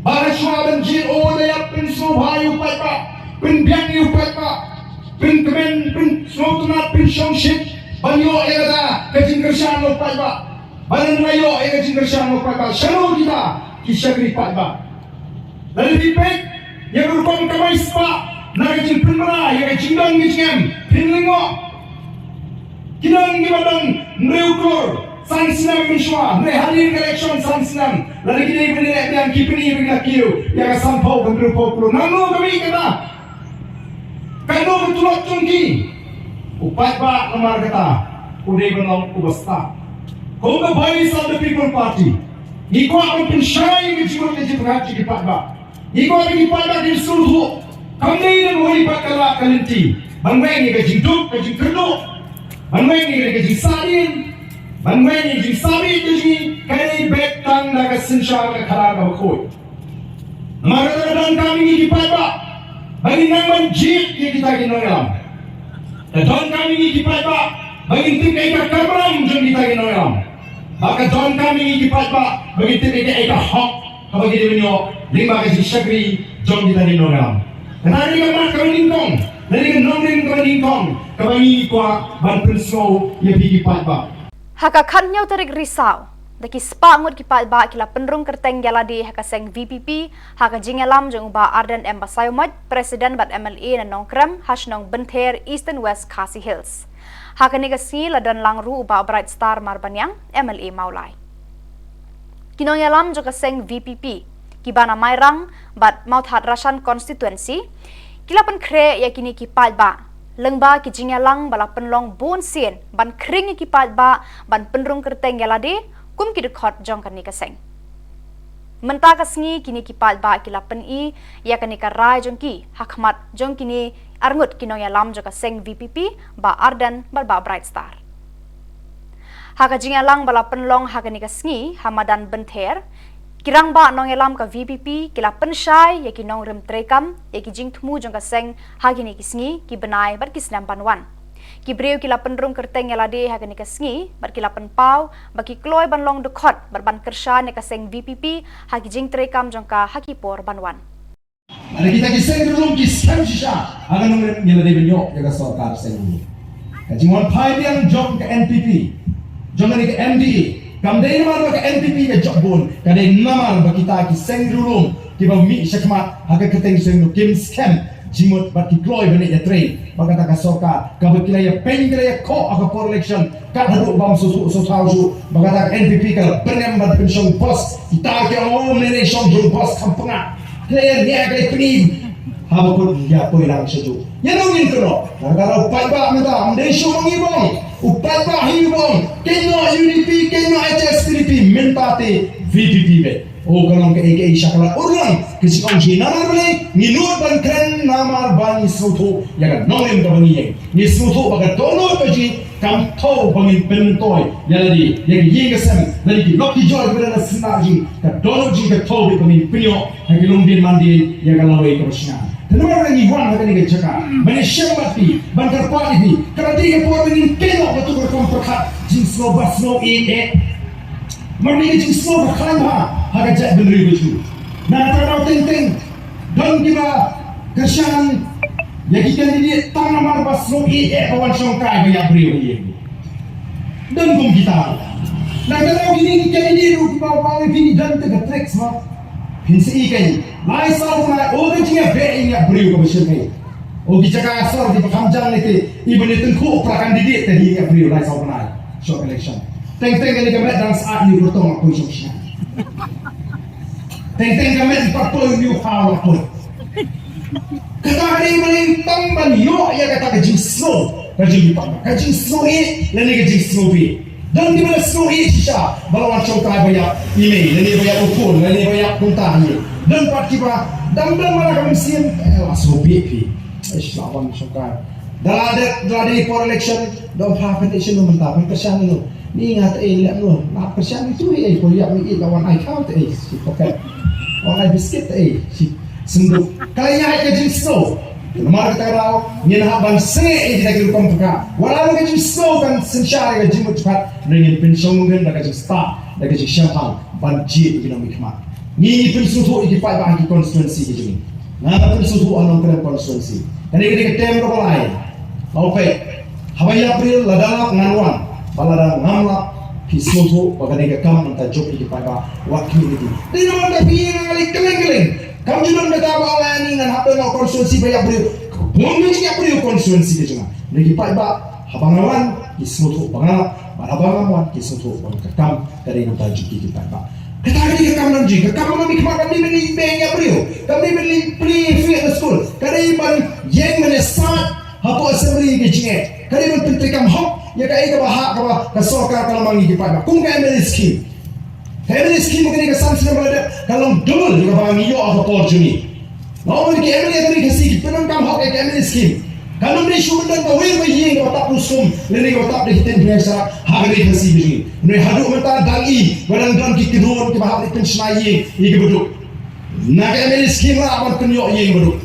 Bad hashwa ban jied, oh, la ïa pynsngewbha ïa u paidbah, pynbiang ïa u paidbah, pynkmen, pynsngewtynnat, pynshongshit ban ïoh ïa kata ka jingkyrshan na u paidbah. Ba la ïoh ïa ka jingkyrshan na u paidbah. Shano kita ki shakri paidbah? Lada phi peit ïa ka rukom kamai spah na ka jingpynbna ïa ka jingdon ka jingem, phin lyngngoh. Ki don kiba don hynriew klur san snem mynshuwa, hynrei hadien ka election san snem, lada ki dei ban leh biang, ki pyni ba ki la kiew ïa ka sanphew ka hynriewphew klur. Nangno ka mih kata? Katno ka tulop jong ki? U paidbah namar kata u dei ban long uba stad. Kum ka Voice of the People Party, ngi kwah ban pynshai ïa ka jingmut ka jingpyrkhat jong ki paidbah. Ngi kwah ba ki paidbah kin sngewthuh, kam dei na kawei pat ka lad ka lynti ban weng ïa ka jingduk ka jingkyrduh, ban weng ïa ka jingsahdien, ban weng ïa ka jingsahbit ka jong ngi, ka dei beit tang da ka synshar ka khadar kaba khuid. Namar kata ka donkam ïa ngi ki paidbah ba ngin nang ban jied ïa kita ki nongïalam. Ka donkam ïa ngi ki paidbah ba ngin tip kaei ka kamram jong kita ki nongïalam. Bad ka donkam ïa ngi ki paidbah ba ngin tip kaei ka hok kaba ngi dei ban ïoh lyngba ka jingshakri jong kita ki nongïalam. Kane ka mat kaba nyngkong, kane ka nongrim kaba nyngkong kaba ngi kwah ban pynsngew ïa phi ki paidbah. Ha ka khathynñiew tarik Risaw, da ki spah ngut ki paidbah ki la pynrung kyrteng ïa lade ha ka seng V P P, ha ka jingïalam jong u Bah Ardent M Basaiawmoit, President bad M L A na Nongkrem, ha shnong Bynther, Eastern West Khasi Hills. Ha kane ka sngi la don lang ruh u Bah Bright Star Marbaniang, M L A Mawlai. Ki nongïalam jong ka seng V P P, kiba na Mairang bad Mawthadraishan constituency, ki la pynkhreh ïa kine ki paidbah lyngba ki jingïalang ba la pynlong bun sien ban khring ïa ki paidbah ban pynrung kyrteng ïa lade kum ki dkhot jong kane ka seng. Mynta ka sngi kine ki paidbah ki la pyni ïa kane ka rai jong ki ha khmat jong kine arngut ki nongïalam jong ka seng V P P, Bah Ardent bad Bah Bright Star. Ha ka jingïalang ba la pynlong ha kane ka sngi ha madan Bynther, ki rangbah nongïalam ka V P P ki la pynshai ïa ki nongrim treikam ïa ki jingthmu jong ka seng ha kine ki sngi, ki bnai bad ki snem ban wan. Ki briew ki la pynrung kyrteng ïa lade ha kane ka sngi bad ki la pynpaw ba ki kloi ban long dkhot bad ban kyrshan ïa ka seng V P P ha ki jingtreikam jong ka ha ki por ban wan. Lada kita ki seng riewlum ki skhem shisha ha ka nongrim, ngi la dei ban ïoh ïa ka sorkar seng riewlum. Ka jingwan phai biang jong ka N P P, jong kane ka M D A, kam dei namar ba ka N P P ka jop bun, ka dei namar ba kita ki seng riewlum kiba mih shakhmat ha ka kyrteng seng riewlum kim skhem jingmut bad ki kloi ban ïatrei bad kata ka sorkar kaba ki la ïa pyn, ki la ïa khoh ha ka por election. Kat haduh bym sngewthuh sngewthaw shuh ba kata ka N P P ka la pynrem ban pynshong bos. Kita ki ong, "Oh, mynne shong jong bos kham pynngah." Ki la ïa nia, ki la ïa pyni. Haba kut ïa poi lang sha juh. Ïa nongin kano. Kata u paidbah mynta, ym dei shuh ma ngi bong. U paidbah hi bong. Kynnoh U D P, kynnoh H S P D P, mynta te V P P beit. O, ka long kaei kaei sha ka la urlong. Ka jingong jong ngi namar balei ngi nud ban kren, namar ba ngi sngewthuh ïa ka nongrim kaba ngi ïeng. Ngi sngewthuh ba ka dohnud ka jong ngi kam thew ba ngin pynmyntoi ïa lade, ïa ka ïing ka sem, lane ki lok ki jor kiba don ha sla jong ngi. Ka dohnud jong ngi ka thew beit ba ngin pynïoh ha ki longdien mandien ïa ka lawei kaba shngaiñ. Te namar ba ngi wan ha kane ka jaka ban ïashem bad phi, ban kyrpad ïa phi, ka la dei ka por ba ngin kynnoh katto katne ka rukom pyrkhat jingsngew ba sngewieit eh. Namar kane ka jingsngew ka khlaiñ bha ha ka jaitbynriew ka jong ngi. Na kata ka daw teng teng don kiba kyrshan ïa ki candidate tang namar ba sngewieit eh ba wan shongkai ba ïap briew ïa ki. Don kum kita. Na kata ka daw kine ki candidate ruh kiba wan ïa phi, don te ka tricks ma. Phin sa ïohi kein. Lai saw bnai, o ka jingïabeh ïa briew kaba shyrkhei. O ki jaka sor kiba kham jam ne te, i ban ïa tyngkhuh para candidate te hi ïa briew lai saw bnai. Short election. Teng teng kane ka met dang sah ïa u kyrtong la poi shong shnong. Teng teng ka met pat poi ïa u khaw la poi. Kata ka dei ban tang ban ïoh ïa kata ka jingsngew. Ka jingpang, ka jingsngew ïeit lane ka jingsngew bih. Don kiba la sngew ïeit shisha ba la wan shongkai ba ïap i mei lane ba ïap u khun lane ba ïap kumta hi. Don pat kiba dang dang ma la ka mynsiem, eh, la sngew bih phi. Ish, la wan shongkai. Da la dei, da la dei por election, dang pha pynshai no mynta, pynkyrshan no. Ni nga te ei leh no, la kyrshan itu ei, por ïap ni ei, la wan ai khaw te ei, shi pocket. Wan ai biskit te ei, shi synduk. Ka la ïaid ka jingsngew. Namar kata ka daw ngin hap ban sngewthuh ïa kita ki rukom pyrkhat. Wat la ka jingsngew kan synshar ïa ka jingmut jingpyrkhat, ngin pynshong ngin da ka jingstad, da ka jingshemphang ban jied ïa ki nongmihkhmat. Ngi pynsngewthuh ïa ki paidbah ha ki constituency ki jong ngi. Nga pynsngewthuh ha Nongkrem constituency. Kane ka dei ka term kaba lai. Haba ïap briew lada lap ngan wan, ba lada ngam lap phi sngewthuh ba ka dei ka kam nangta jop ïa ki paidbah. Wat khmih ïa ki. Dei namar ka phi nga leh kylleng kylleng. Kam ju don kata ba ong ani ngan hap ban ïa constituency ba ïap briew. Bun ka jingïap briew constituency ka jong nga. Ngi ki paidbah, haba nga wan ki sngewthuh ba nga lap, bad haba ngam wan ki sngewthuh ba ka kam ka dei nangta jop ïa ki paidbah. Kata ka dei ka kam nongrim, ka kam nongmihkhmat kam dei ban leit beng ïa briew, kam dei ban leit plie fee ha skul, ka dei ban ïeng ban ïasaid hapoh assembly ka jingeh, ka dei ban pyntreikam hok ïa kaei kaba hap kaba ka sorkar ka la mang ïa ki paidbah. Kum ka M L A scheme. Ka M L A scheme kane ka san snem ba la dep ka long double ïa kaba ngi ïoh ha ka por jong ngi. Nga ong ïa ki M L A ka ri Khasi ki pyndonkam hok ïa ka M L A scheme. Kam dei shuh ban don kawei ka ïing kaba tap ruskum lane kaba tap da ki tin bneng sharak ha ka ri Khasi ka jong ngi. Hynrei haduh mynta dang i ba dang don ki kynhun kiba hap ban pynshna ïing ïa kiba duk. Na ka M L A scheme la ban pynïoh ïing ba duk.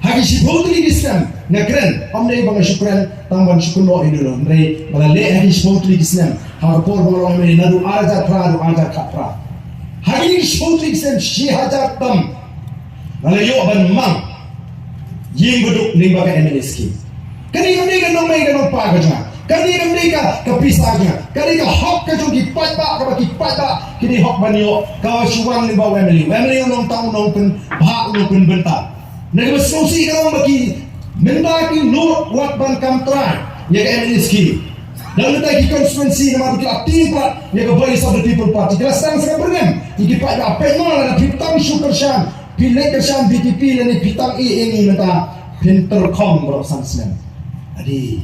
Ha ki shiphew tylli ki snem nga kren, ym dei ba nga shu kren tang ban shu kynnoh ïa u, hynrei ba la leh ha ki shiphew tylli ki snem. Ha ka por ba nga long M L A naduh ar hajar phra haduh ar hajar khatphra. Ha ki shiphew tylli ki snem shi hajar tam nga la ïoh ban mang Ïing baduk lyngba ka M N A scheme. Kane kam dei ka nongmei ka nongpa ka jong nga. Kane kam dei ka, ka pisa ka jong nga. Kane ka hok ka jong ki paidbah, kaba ki paidbah ki dei hok ban ïoh. Ka shu wan lyngba u M L A. U M L A u nongtang, u nongpynbha, u nongpynbynta. Na kaba sngewsih ka long ba ki mynta ki nud wat ban kam trai ïa ka M N A scheme. Dang mynta ki constituency namar ki la tieng pat ïa ka Voice of the People Party. Ki la sdang sa ka byrngem ïa ki paidbah. Peit mo, lada phi tang shu kyrshan, phi leit kyrshan V P P lane phi tang ïa ngi mynta phin tyrkhong baroh san snem. Adi.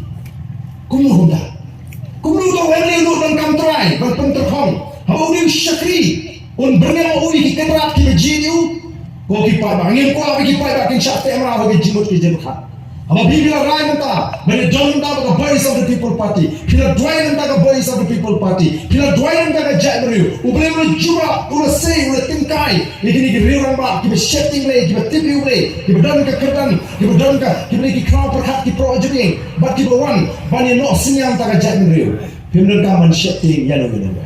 Kumno kumta? Kumno kumta u M L A u nud ban kam trai, ban pyntyrkhong? Haba u dei u shakri, un byrngem u ïa ki kynrad kiba jied ïa u. Ko ki paidbah, ngim kwah ba ki paidbah kin shah teh mraw ha ki jingmut ki jingpyrkhat. Haba phi, phi la rai mynta, ba phin don mynta ba ka Voice of the People Party. Phi la duwai mynta ka Voice of the People Party. Phi la duwai mynta ka jaitbynriew. U Blei u la jubab, u la sei, u la tyngkai ïa kine ki riew rangbah kiba sheptieng Blei, kiba tip ïa U Blei, kiba don ka kyrdan, kiba don ka, kiba dei ki khraw pyrkhat, ki pro-Ajudieng, bad kiba wan ban ïa noh synñiang ïa ka jaitbynriew. Phim donkam ban sheptieng ïano ïano.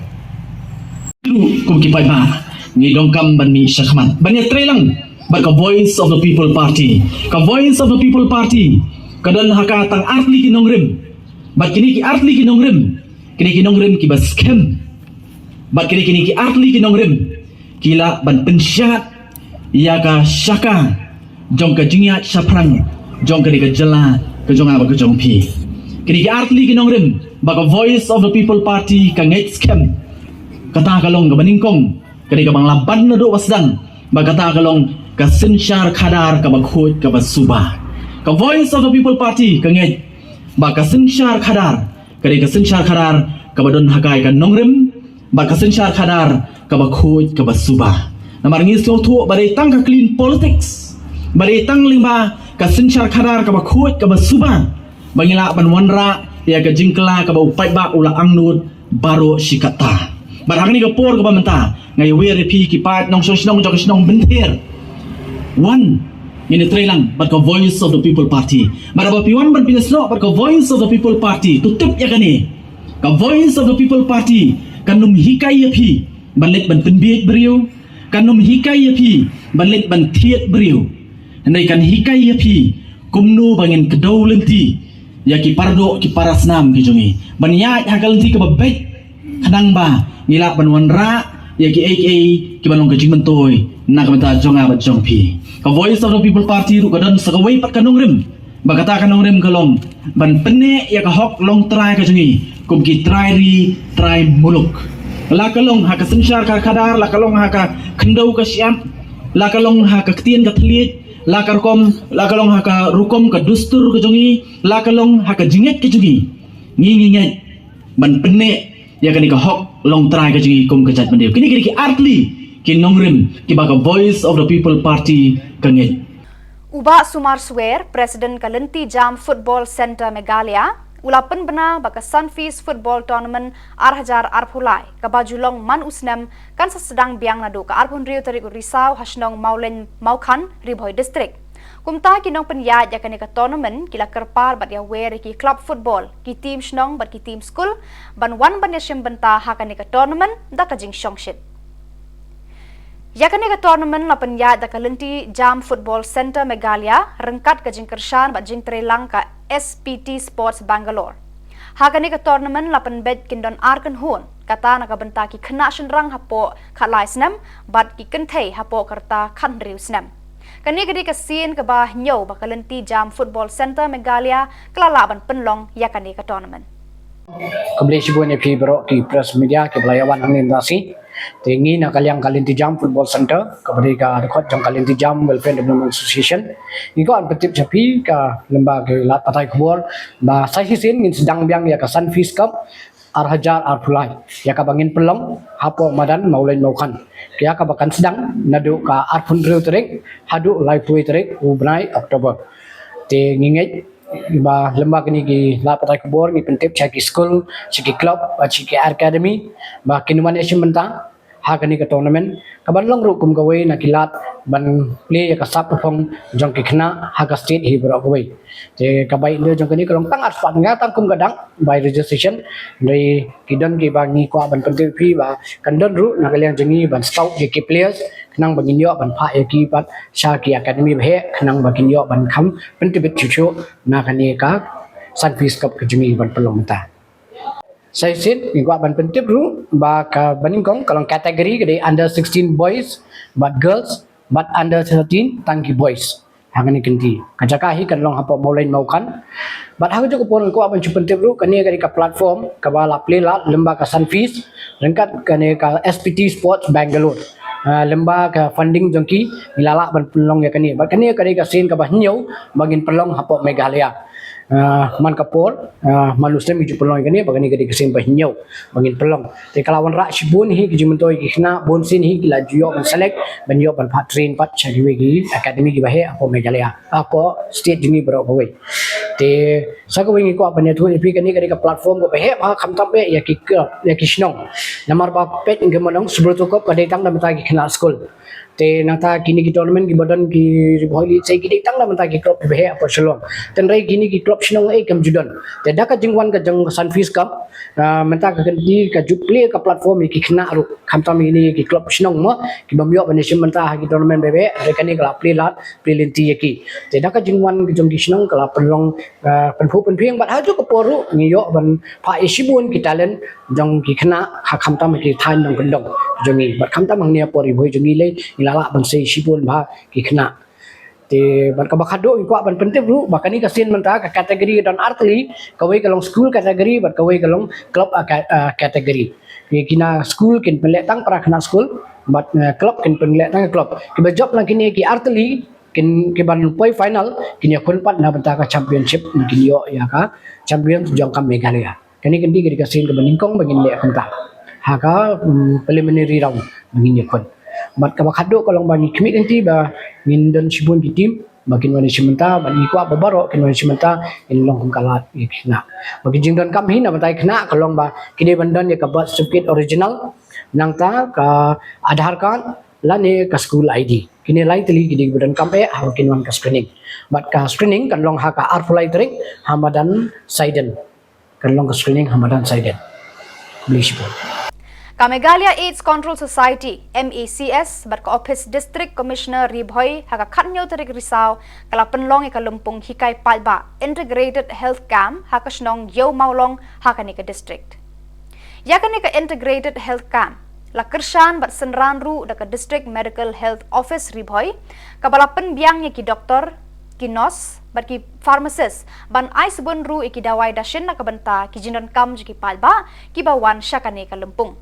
Ruh kum ki paidbah, ngi donkam ban mih shakhmat ban ïatreilang bad ka Voice of the People Party. Ka Voice of the People Party ka don ha ka tang artylli ki nongrim. Bad kine ki artylli ki nongrim, kine ki nongrim kiba skhem. Bad kine, kine ki artylli ki nongrim ki lah ban pynshad ïa ka shaka jong ka jingïaid shaphrang jong kane ka jylla ka jong nga bad ka jong phi. Kine ki artylli ki nongrim ba ka Voice of the People Party ka ngeit skhem. Kata ka long kaba nyngkong, kane kaba nga la ban naduh ba sdang, ba kata ka long ka synshar khadar kaba khuid kaba suba. Ka Voice of the People Party ka ngeit ba ka synshar khadar, kane ka synshar khadar kaba don ha ka ïa ka nongrim, bad ka synshar khadar kaba khuid kaba suba. Namar ngi sngewthuh ba dei tang ka clean politics, ba dei tang lyngba ka synshar khadar kaba khuid kaba suba ba ngi lah ban wanrah ïa ka jingkylla kaba u paidbah u la angnud baroh shi katta. Bad ha kane ka por kaba mynta, nga ïawer ïa phi ki paid nongshong shnong jong ka shnong Bynther. Wan, ngin ïatreilang bad ka Voice of the People Party. Bad haba phi wan ban pynïasnoh bad ka Voice of the People Party, to tip ïa kane. Ka Voice of the People Party kan ym hikai ïa phi ban leit ban pynbieit briew, kan ym hikai ïa phi ban leit ban thied briew. Hynrei kan hikai ïa phi kumno ba ngin kdew lynti ïa ki paradoh ki parasnam ki jong ngi, ban ïaid ha ka lynti kaba beit, khnang ba ngi lah ban wanrah ïa kiei kiei kiba long ka jingmyntoi na ka bynta jong nga bad jong phi. Ka Voice of the People Party ruh ka don sa kawei pat ka nongrim, ba kata ka nongrim ka long ban pynneh ïa ka hok longtrai ka jong ngi kum ki trai ri trai muluk. La ka long ha ka synshar ka khadar, la ka long ha ka khyndew ka shyiap, la ka long ha ka ktien ka thylliej, la ka rukom, la ka long ha ka rukom ka dustur ka jong ngi, la ka long ha ka jingngeit ka jong ngi. Ngi, ngi ngeit ban pynneh ïa kane ka hok longtrai ka jong ngi kum ka jaitbynriew. Kine, kine ki artylli ki nongrim kiba ka Voice of the People Party ka ngeit. U Bah Sumar Swer, President ka Lynti Jam Football Centre Meghalaya, u la pynbna ba ka Sunfeast Football Tournament ar hajar arphew lai, kaba ju long man u snem, kan sa sdang biang naduh ka arphew hynriew tarik u Risaw ha shnong Mawlein Mawkhan, Ri Bhoi District. Kumta ki nongpynïaid ïa kane ka tournament ki la kyrpad bad ïawer ïa ki club football, ki team shnong bad ki team skul ban wan ban ïashim bynta ha kane ka tournament da ka jingshongshit. Ïa kane ka tournament la pynïaid da ka Lynti Jam Football Centre Meghalaya ryngkat ka jingkyrshan bad jingtreilang ka S P T Sports Bangalore. Ha kane ka tournament la pynbeit kin don ar kynhun, kata na ka bynta ki khynnah shynrang hapoh khatlai snem bad ki kynthei hapoh ka rta khathynriew snem. Kane ka dei ka sien kaba hynñiew ba ka Lynti Jam Football Centre Meghalaya ka la lah ban pynlong ïa kane ka tournament. Khublei shibun ïa phi baroh ki press media kiba la ïa wan hangne mynta shi. Te ngi na ka liang ka Lynti Jam Football Centre, kaba dei ka dkhot jong ka Lynti Jam Welfare Development Association, ngi kwah ban pyntip sha phi ka lyngba ki lad pathai khubor ba sa shisien ngin sdang biang ïa ka Sunfeast Cup ar hajar arphew lai, ïa kaba ngin pynlong hapoh madan Mawlein Mawkhan, ïa kaba kan sdang naduh ka arphew hynriew tarik haduh laiphew tarik u bnai October. Te ngi ngeit ba lyngba kine ki lad pathai khubor ngi pyntip sha ki skul, sha ki club, sha ki academy ba kin wan ïashim bynta ha kane ka tournament kaban long ruh kum kawei na ki lad ban plie ïa ka sap ka phong jong ki khynnah ha ka state hi baroh kawei. Te ka bai India jong kane ka long tang arspah tyngka tang kum ka dang bai registration. Hynrei ki don kiba ngi kwah ban pyntip ïa phi ba kan don ruh na ka liang jong ngi ban scout ïa ki players khnang ba ngin ïoh ban phah ïa ki pat sha ki academy ba heh khnang ba kin ïoh ban kham pyntbit shuh shuh na kane ka Sunfeast Cup ka jong ngi ban pynlong mynta. Sa shisien ngi kwah ban pyntip ruh ba kaba nyngkong ka long category ka dei under sixteen boys bad girls bad under thirteen tang ki boys. Ha kane ka kynti ka jaka hi kan long hapoh Mawlein Mawkan. Bad ha kajuh ka por ngi kwah ban shu pyntip ruh kane ka dei ka platform kaba la plie lad lyngba ka Sunfeast ryngkat kane ka S P T Sports Bangalore. Ah, lyngba ka funding jong ki ngi la lah ban pynlong ïa kane. Bad kane ka dei ka sien kaba hynñiew ba ngin pynlong hapoh Meghalaya. Ah, man ka por, ah, man u snem ngi ju pynlong ïa kane ba kane ka dei ka sien ba hynñiew ba ngin pynlong. Te ka la wanrah shibun hi ki jingmyntoi ki khynnah, bun sien hi ki la ju ïoh ban select ban ïoh ban phah train pat sha kiwei ki academy kiba heh hapoh Meghalaya, hapoh state jong ngi baroh kawei. Te sa kawei ngi kwah ban ïathuh ïa phi kane ka dei ka platform kaba heh bha khamtam eh ïa ki, ïa ki shnong. Namar ba peit ngi mano Subroto Cup ka dei tang da mynta ki khynnah skul. Te nangta kine ki tournament kiba don ki Ri Bhoi League sa ki dei tang da mynta ki club kiba heh hapoh Shillong. Te hynrei kine ki club shnong eh kam ju don. Te da ka jingwan ka jong ka Sunfeast Cup, ah, mynta ka kynti ka ju plie ka platform ïa ki khynnah ruh khamtam ïa kine ki club shnong mo kiba ym ïoh ban ïashim bynta ha ki tournament ba heh. Hynrei kane ka la plie lad plie lynti ïa ki. Te da ka jingwan ka jong ki shnong ka la pynlong, ah, pynphuh pynphieng bad ha kajuh ka por ruh ngi ïoh ban phah ïa shibun ki talent jong ki khynnah ha khamtam ha ki thaiñ nongkyndong jong ngi bad khamtam hangne hapoh Ri Bhoi jong ngi lei ngi la lah ban sei shibun bha ki khynnah. Te bad kaba khatduh ngi kwah ban pyntip ruh ba kane ka sien mynta ka category ka don artylli, kawei ka long school category bad kawei ka long club, ah, ca-, ah, category. Ki, kine school kin pynleh tang para khynnah school bad, eh, club kin pynleh tang club. Kiba jop lang kine ki artylli kin, kiban poi final kin ïakhun pat na bynta ka championship, kin ïoh ïa ka champion jong ka Meghalaya. Kane ka dei ka sien kaba nyngkong ba ngin leh kumta ha ka, mm, preliminary round ba ngin ïakhun. Bad kaba khatduh ka long ba ngi khmih lynti ba ngin don shibun ki team ba kin wan ïashim bynta bad ngi kwah ba baroh kin wan ïashim bynta kin long kum ka lad ïa ki khynnah. Ba ki jingdonkam hi na bynta ki khynnah ka long ba ki dei ban don ïa ka birth certificate original, nangta ka Aadhaar card lane ka school I D. Kine lai tylli ki dei ba donkam eh haba kin wan ka screening. Bad ka screening kan long ha ka arphew lai tarik ha madan Saiden. Kan long ka screening ha madan Saiden. Khublei shibun. Ka Meghalaya AIDS Control Society, M A C S, bad ka Office District Commissioner Ri Bhoi ha ka khathynñiew tarik Risaw ka la pynlong ïa ka lympung hikai paidbah Integrated Health Camp ha ka shnong Ïew Mawlong ha kane ka district. Ïa kane ka Integrated Health Camp la kyrshan bad synran ruh da ka District Medical Health Office Ri Bhoi, kaba la pynbiang ïa ki doktor, ki nurse bad ki pharmacist ban ai sbun ruh ïa ki dawai dashin na ka bynta ki jingdonkam jong ki paidbah kiba wan sha kane ka lympung.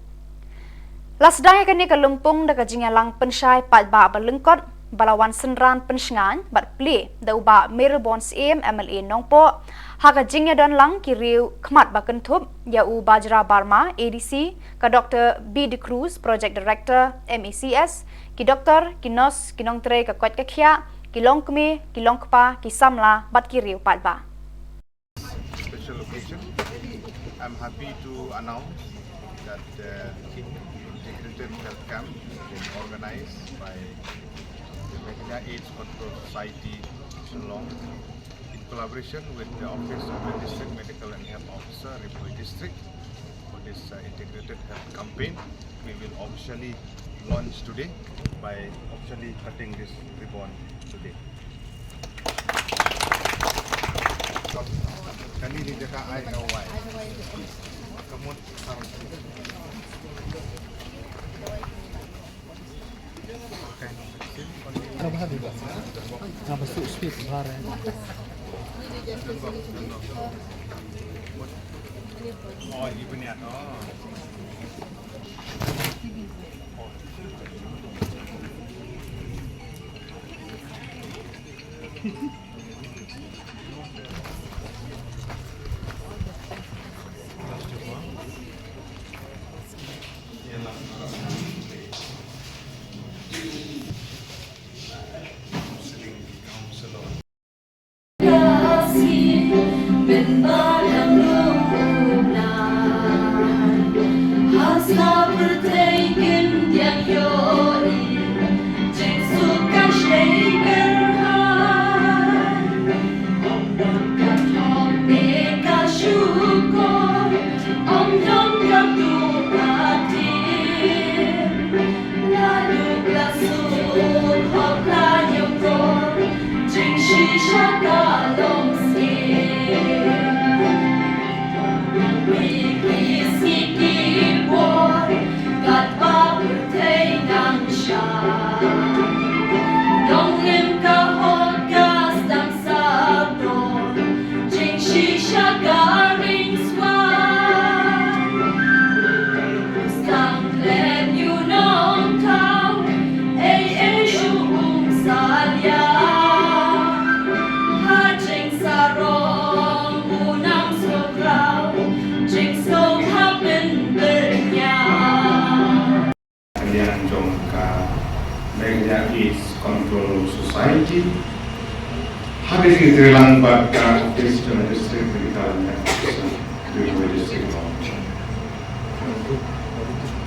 La sdang ïa kane ka lympung da ka jingïalang pynshai paidbah ba lyngkot ba la wan synran pynshngaiñ bad plie da u Bah Mayralborn Syiem, M L A Nongpoh, ha ka jingïadon lang ki riew khmat ba kynthup ïa u Bajra Barma, A D C, ka Doktor B D'Cruz, Project Director, M A C S, ki doktor, ki nurse, ki nongtrei ka koit ka khiah, ki longkmie, ki longkpa, ki samla bad ki riew paidbah. Special occasion, I'm happy to announce that the Integrated Health Camp has been organized by the Meghalaya AIDS Control Society, Shillong, in collaboration with the Office of the District Medical and Health Officer, Ri Bhoi District, for this, uh, integrated health campaign. We will officially launch today by officially cutting this ribbon today. Kani ni jaka ai ka wai. Kamut. Liang jong ka Meghalaya AIDS Control Society ha ka jingïatreilang bad ka Office jong ka District Medical Officer, Ri Bhoi District.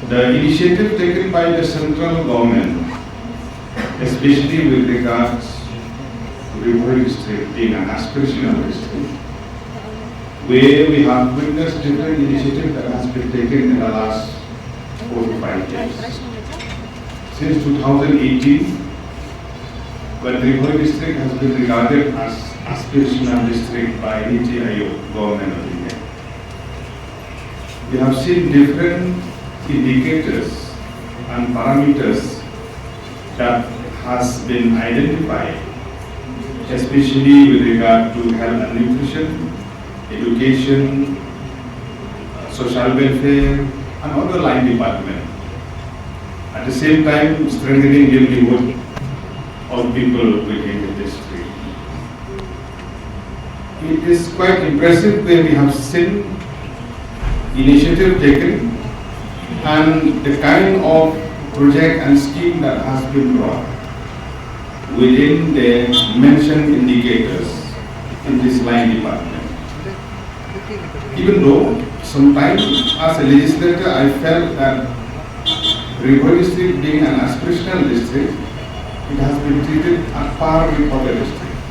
The initiative taken by the central government, especially with regards to Ri Bhoi District being an aspirational district, where we have witnessed different initiatives that has been taken in the last four to five years. Since two thousand eighteen, when Ri Bhoi District has been regarded as aspirational district by NITI Aayog, Government of India. We have seen different indicators and parameters that has been identified, especially with regard to health and nutrition, education, social welfare, and other line department. At the same time, strengthening livelihood of people within the district. It is quite impressive where we have seen initiative taken and the kind of project and scheme that has been brought within the mentioned indicators in this line department. Even though sometimes as a legislator I felt that Ri Bhoi district being an aspirational district, it has been treated at par with other districts.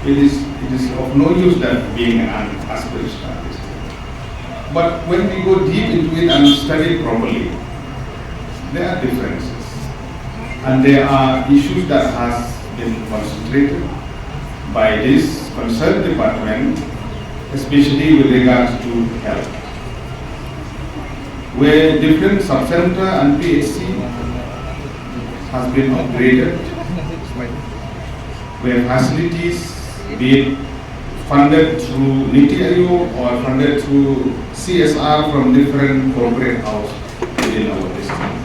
It is, it is of no use that being an aspirational district. But when we go deep into it and study it properly, there are differences. And there are issues that has been concentrated by this concerned department, especially with regards to health, where different sub-center and P H C has been upgraded, where facilities, be it funded through NITI Aayog or funded through C S R from different corporate house within our district.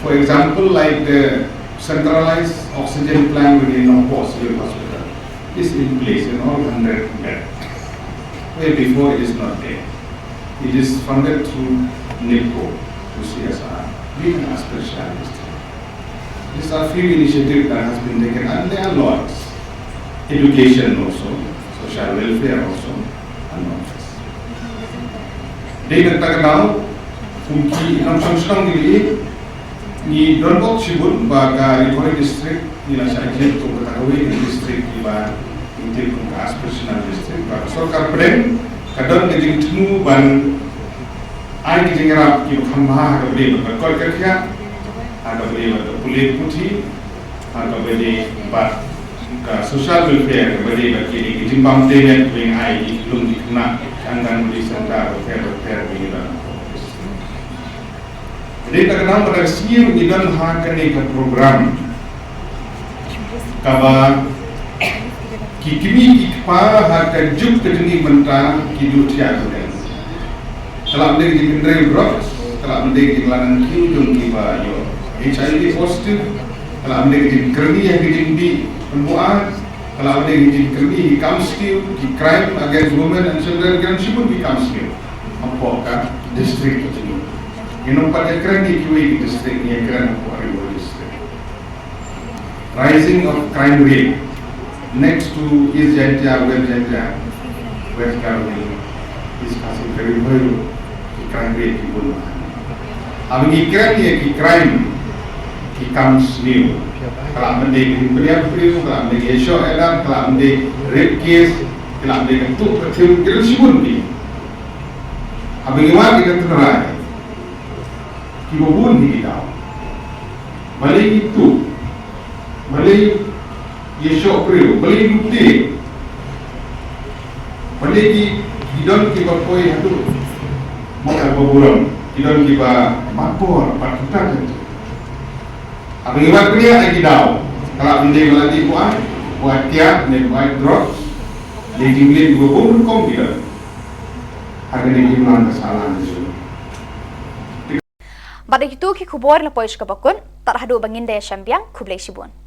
For example, like the centralized oxygen plant within Nongpoh Civil Hospital is in place in all hundred bed, where before it is not there. It is funded through NEEPCO, through C S R, being an aspirational district. These are few initiatives that has been taken, and there are lots. Education also, social welfare also, and others. Dei na kata ka daw, kum ki nongshong shnong ki lieh, ngi don bok shibun ba ka Ri Bhoi District ngi la shah jied kum kata kawei ka district kiba ngi tip kum ka aspirational district, ba ka sorkar pdeng ka don ka jingthmu ban ai ka jingïarap kiba kham bha ha kaba ïadei bad ka koit ka khiah, ha kaba ïadei bad ka pule puthi, ha kaba ïadei bad ka social welfare, kaba ïadei bad kine ki jingbam tebyian kiba ngi ai ki khyllung ki khynnah, ki Anganwadi centre bapher bapher ba ngi don. Dei na ka daw kaba ngi don ha kane ka program kaba ki kmie ki kpa ha ka juk ka jong ngi mynta ki duh thiah. Ka lah ban dei ka jingkynrei drugs, ka lah ban dei ka jinglah nangkiew jong kiba ïoh H I V positive, ka lah ban dei ka jingkyrni ha ka jingdih pynbuaid, ka lah ban dei ka jingkyrni ki kam sniew, ki crime against women and children, ki don shibun ki kam sniew hapoh ka district ka jong ngi. Ngin ym pat ïakren ïa kiwei ki district, ngi ïakren hapoh Ri Bhoi District. Rising of crime rate next to East Jaintia, West Jaintia, West Garo Hills, East Khasi, Ri Bhoi Ri, ki crime rate ki bun. Haba ngi kren ïa ki crime, ki kam sniew, ka lah ban dei ka jingpynïap briew, ka lah ban dei ka shoh ïalap, ka lah ban dei rape case, ka lah ban dei ka tuh ka thim, ki don shibun ki. Haba ngi wad ïa ka tynrai, kiba bun hi ki daw. Balei ngi tuh? Balei Ïa shoh briew, balei lute? Balei ki, ki don kiba poi haduh Mawkyrwat Burom, ki don kiba mapor, pat kata kan. Haba ngi wad bniah ïa ki daw, ka la mynta ba la dei buaid, buaid tiar ne buaid drugs, ne jingleh kiba bun rukom ki don. Ha kane ki imlang ka sahlang ka jong ngi. Bad ïa kito ki khubor la poi sha kaba kut, tad haduh ba ngin da ïashem biang, khublei shibun.